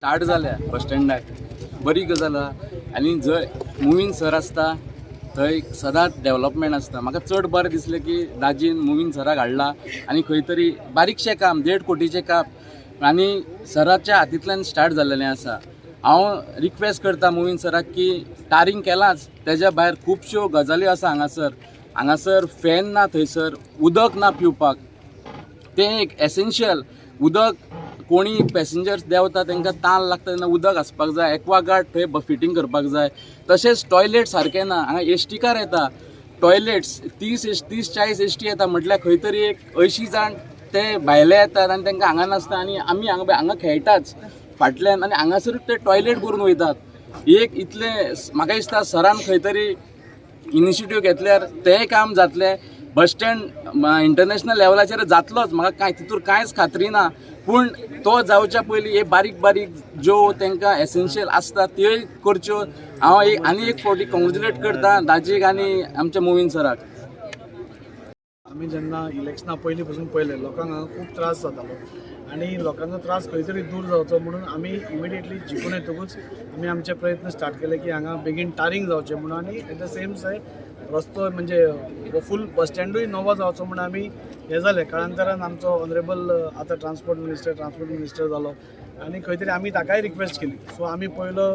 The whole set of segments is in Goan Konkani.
स्टार्ट जाल्या बस स्टँडाक, बरी गजाल आहा. आनी जंय मुवीन सर आसता थंय सदांच डेवलपमेंट आसता. म्हाका चड बरें दिसलें की दाजीन मुवीन सराक हाडला आनी खंय तरी बारीकशें काम, 1.5 कोटीचें काम आनी सराच्या हातींतल्यान स्टार्ट जाल्लेलें आसा. हांव रिक्वेस्ट करता मुवीन सराक की टारींग केलांच, तेज्या भायर खुबश्यो गजाली आसा हांगासर. हांगासर फॅन ना, थंयसर उदक ना पिवपाक. तें एक एसेन्शियल उदक. कोणी पॅसेंजर्स देंवता, तांकां तान लागता तेन्ना उदक आसपाक जाय. एक्वागार्ड थंय फिटींग करपाक जाय. तशेंच टॉयलेट सारकें ना. हांगा एसटीकार येता, टॉयलेट्स 30, 40 एसटी येता, म्हटल्यार खंय तरी एक 80 जाण ते भायले येतात आनी तांकां हांगा नासता. आनी आमी हांगा हांगा खेळटाच फाटल्यान आनी हांगासरूच ते टॉयलेट करून वयतात. एक इतलें म्हाका दिसता, सरान खंय तरी इनिशिएटीव घेतल्यार तेंय काम जातलें. बस स्टँड इंटरनॅशनल लेवलाचेर जातलोच, म्हाका कांय तितूर कांयच खात्री ना. पूण तो जावच्या पयलीं हे बारीक बारीक ज्यो तांकां एसेन्शियल आसता, त्योय करच्यो. हांव एक आनी एक फावटी कॉंग्रेच्युलेट करता दाजीक आनी आमच्या मुवीन सराक. आमी जेन्ना इलेक्शना पयलीं पसून पळयलें, लोकांक हांगा खूब त्रास जातालो आनी लोकांचो त्रास खंय तरी दूर जावचो म्हणून आमी इमिडिएटली जिखून येतकूच आमी आमचे प्रयत्न स्टार्ट केले की हांगा बेगीन टारींग जावचें म्हणून आनी एट the same side रस्तो म्हणजे फूल बस स्टँडूय नवो जावचो म्हणून आमी हें जालें. काळांतरान आमचो ऑनरेबल आतां ट्रान्सपोर्ट मिनिस्टर जालो आनी खंय तरी आमी ताकाय रिक्वेस्ट केली. सो आमी पयलो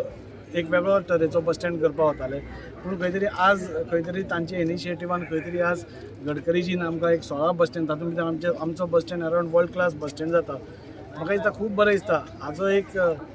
एक वेगळो तरेचो बस स्टँड करपाक वताले, पूण खंय तरी आज खंय तरी तांच्या इनिशिएटिवान खंय तरी आज गडकरीजीन आमकां एक 16 बस स्टँड, तातूंत भितर आमचे आमचो bus stand around world class bus stand जाता. म्हाका दिसता, खूब बरें दिसता. हाजो एक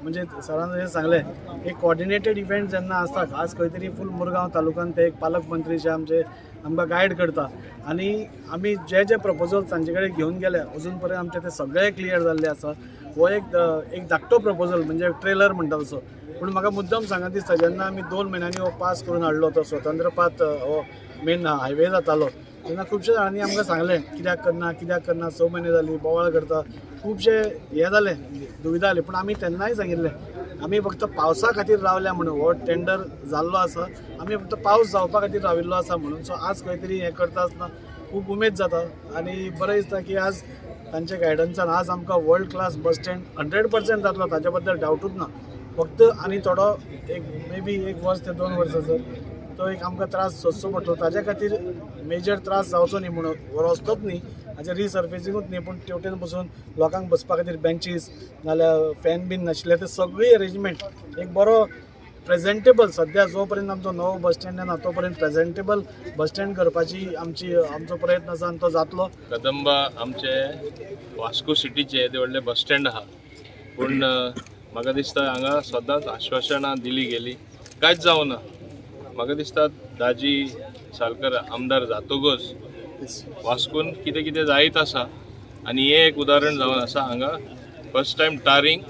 म्हणजे सरान जशें सांगलें, एक कॉर्डिनेटेड इव्हेंट जेन्ना आसता, आज खंय तरी फूल मुरगांव तालुक्यान ते एक पालक मंत्री जे आमचे आमकां गायड करता आनी आमी जे जे प्रपोजल तांचे कडेन घेवन गेले, अजून पर्यंत आमचे ते सगळे क्लियर जाल्ले आसा. हो एक एक धाकटो प्रपोजल, म्हणजे ट्रेलर म्हणटा तसो. पूण म्हाका मुद्दम सांगत दिसता, जेन्ना आमी 2 म्हयन्यांनी हो पास करून हाडलो, तो स्वतंत्र पाथ हो मेन हायवे जातालो तेन्ना खुबशे जाणांनी आमकां सांगलें, कित्याक करना, कित्याक करना, 6 म्हयने जाली, बोवाळ करता. खुबशे हे जालें, दुविधा जाली. पूण आमी तेन्नाय सांगिल्लें, आमी फक्त पावसा खातीर रावल्या म्हणून. हो टेंडर जाल्लो आसा, आमी फक्त पावस जावपा खातीर राविल्लो आसा म्हणून. सो आज खंय तरी हें करता आसतना खूब उमेद जाता आनी बरें दिसता की आज तांच्या गायडन्सान आज आमकां world class bus stand 100% जातलो, ताच्या बद्दल डावटूच ना. फक्त आनी थोडो एक मे बी एक वर्स ते 2 वर्सां सर तो एक आमकां त्रास सोंसचो पडटलो. ताच्या खातीर मेजर त्रास जावचो न्ही म्हणून, हो रस्तोच न्ही, हाचें रिसर्फेसिंगूच न्ही, पूण तेवटेन बसून लोकांक बसपा खातीर बेंचीस नाल्यार फॅन बीन नाशिल्ले, ते सगळी अरेंजमेंट एक बरो प्रेझेंटेबल, सद्या जो पर्यंत आमचो नवो बस स्टँड येना तो पर्यंत प्रेझेंटेबल बस स्टँड करपाची आमची आमचो प्रयत्न आसा आनी तो जातलो. कदंबा आमचे वास्को सिटीचे येदें व्हडलें बस स्टँड आहा, पूण म्हाका दिसता हांगा सदांच आश्वासनां दिली गेली, कांयच जावना. म्हाका दिसता दाजी सालकर आमदार जातकच वास्कोन कितें कितें जायत आसा आनी हें एक उदाहरण जावन आसा. हांगा फर्स्ट टायम टारींग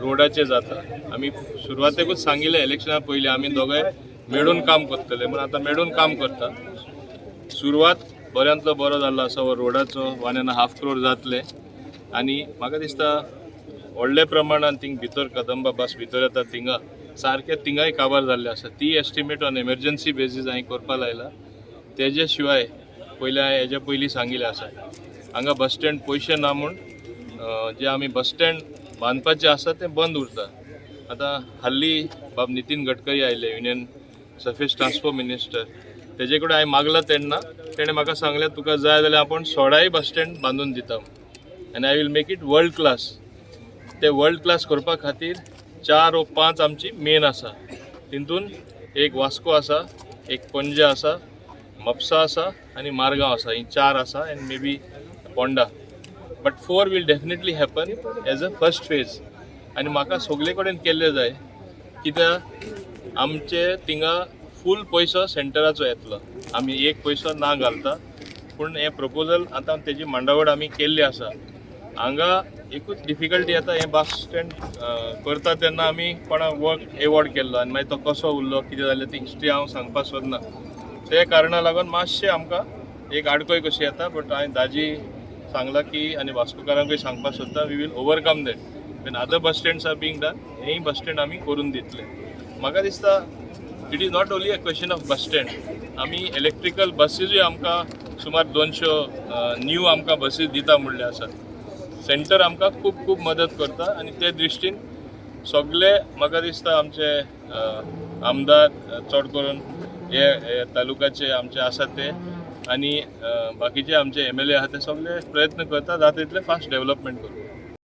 रोडाचें जाता. आमी सुरवातेकूच सांगिल्लें, इलेक्शना पयलीं आमी दोगांय मेळून काम करतले म्हूण. आतां मेळून काम करता. सुरवात बऱ्यांतलो बरो जाल्लो आसा हो रोडाचो. 1.5 क्रोर जातले आनी म्हाका दिसता व्हडल्या प्रमाणान थिंग भितर कदंबा बस भितर येता, थिंगा सारकें थिंगाय काबार जाल्लें आसा. ती एस्टिमेट ऑन एमर्जन्सी बेजीस हांवें करपा लायला. तेजे शिवाय पयलीं हांवें हेजे पयलीं सांगिल्लें आसा, हांगा बस स्टँड पयशे ना म्हूण जे आमी बस स्टँड बांदपाचें आसा तें बंद उरता. आतां हाल्ली बाब नितीन गडकरी आयले, युनियन सर्फेस ट्रान्सपोर्ट मिनिस्टर, तेजे कडेन हांवें मागलां तेन्ना तेणें म्हाका सांगलें, तुका जाय जाल्यार आपूण 16य बस स्टँड बांदून दिता आनी I will make it world class. ते वर्ल्ड क्लास करपा खातीर चार वो पांच आमची मेन आसा. तितून एक वास्को आसा, एक पणजे आसा, म्हापसा आसा आनी मारगांव आसा. ही चार आसा and may be Ponda, but four will definitely happen as a first phase. आनी म्हाका सगळे कडेन केल्लें जाय, कित्याक आमचे थिंगा फूल पयसो सेंटराचो येतलो, आमी एक पयसो ना घालता. पूण हें प्रपोजल आतां तेजी मांडावळ आमी केल्ली आसा. हांगा एकूच डिफिकल्टी येता, हें बस स्टँड करता तेन्ना आमी कोणाक वर्क एवॉर्ड केल्लो आनी मागीर तो कसो उरलो, कितें जालें, ती हिस्ट्री हांव सांगपाक सोदना. ते कारणा लागून मातशें आमकां एक आडखळ कशी येता. बट हांवें दाजी सांगलां की आनी वास्कोकारांकूय सांगपाक सोदता, we will overcome that. When other bus stands are being done, हेंय बस स्टँड आमी करून दितले. म्हाका दिसता it is not only a question of bus stand. आमी इलेक्ट्रिकल बसीसूय आमकां सुमार 200 न्यू आमकां बसीस दिता म्हणले आसात. सेंटर आमकां खूब खूब मदत करता आनी ते दृश्टीन सगळे म्हाका दिसता आमचे आमदार चड करून हे तालुक्याचे आमचे आसात ते आनी बाकीचे आमचे एम एल ए आहा ते सगळे प्रयत्न करतात जाता तितले फास्ट डेव्हलपमेंट करूं.